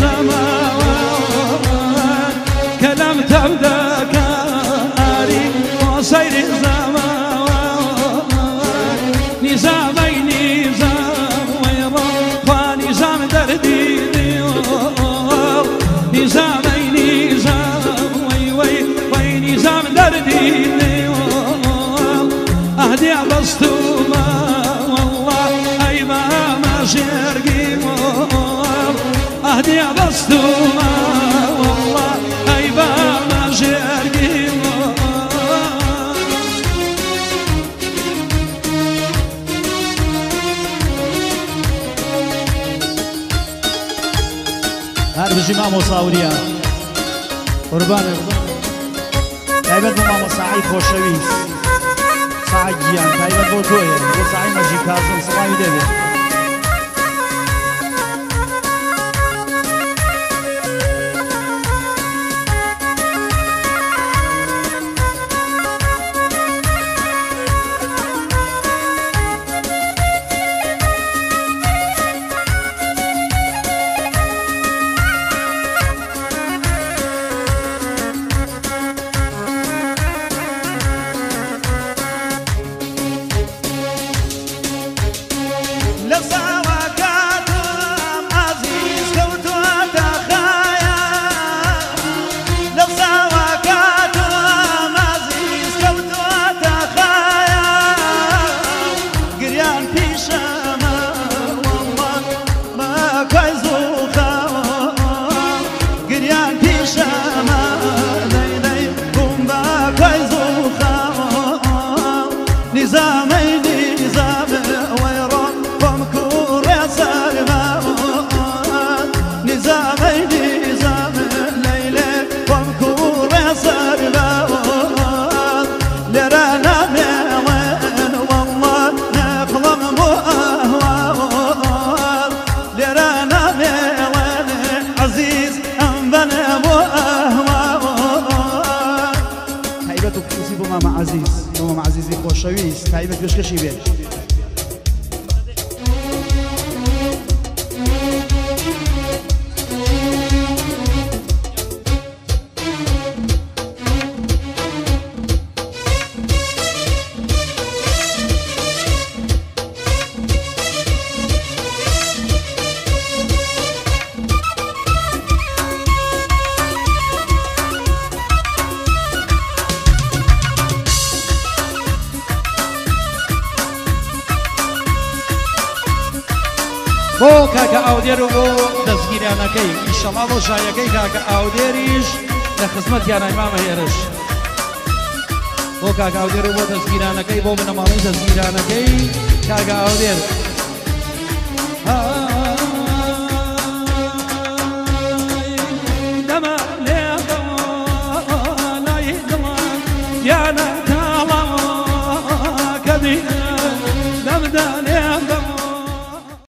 زمان كلام تبدا كاري وصير زمان نظامي نظام ويرا نظام دردي نظامي نظام وي وي وي نظام دردي أهدي بسطوما والله أي ما شرقي أهدي بسطوما والله أي ما شرقي. هەر بژی مامۆستا وریا قوربانە تایبەت بۆ مامۆستا عەلی خۆشەویست سەعید گیان تایبەت بۆ تۆیە بۆ سەعید مەجید کازم سڵاوی لێبێ. خۆشەویست تایبەت پێشکەشی بێت. بۆ کاکە ئاودێر و بۆ دەستگیرانەکەی ئیشەڵا بۆ شایەکەی کاکە ئاودێریش لە خزمەتیانای مامە هێرش بۆ کاکە ئاودێر و بۆ دەستگیرانەکەی بۆ بنەماڵەی دەستگیرانەکەی کاکە ئاودێر. دەمە لێدەوە لای دڵان یانە تاڵەوە کە دینە دەمدا لێدەوە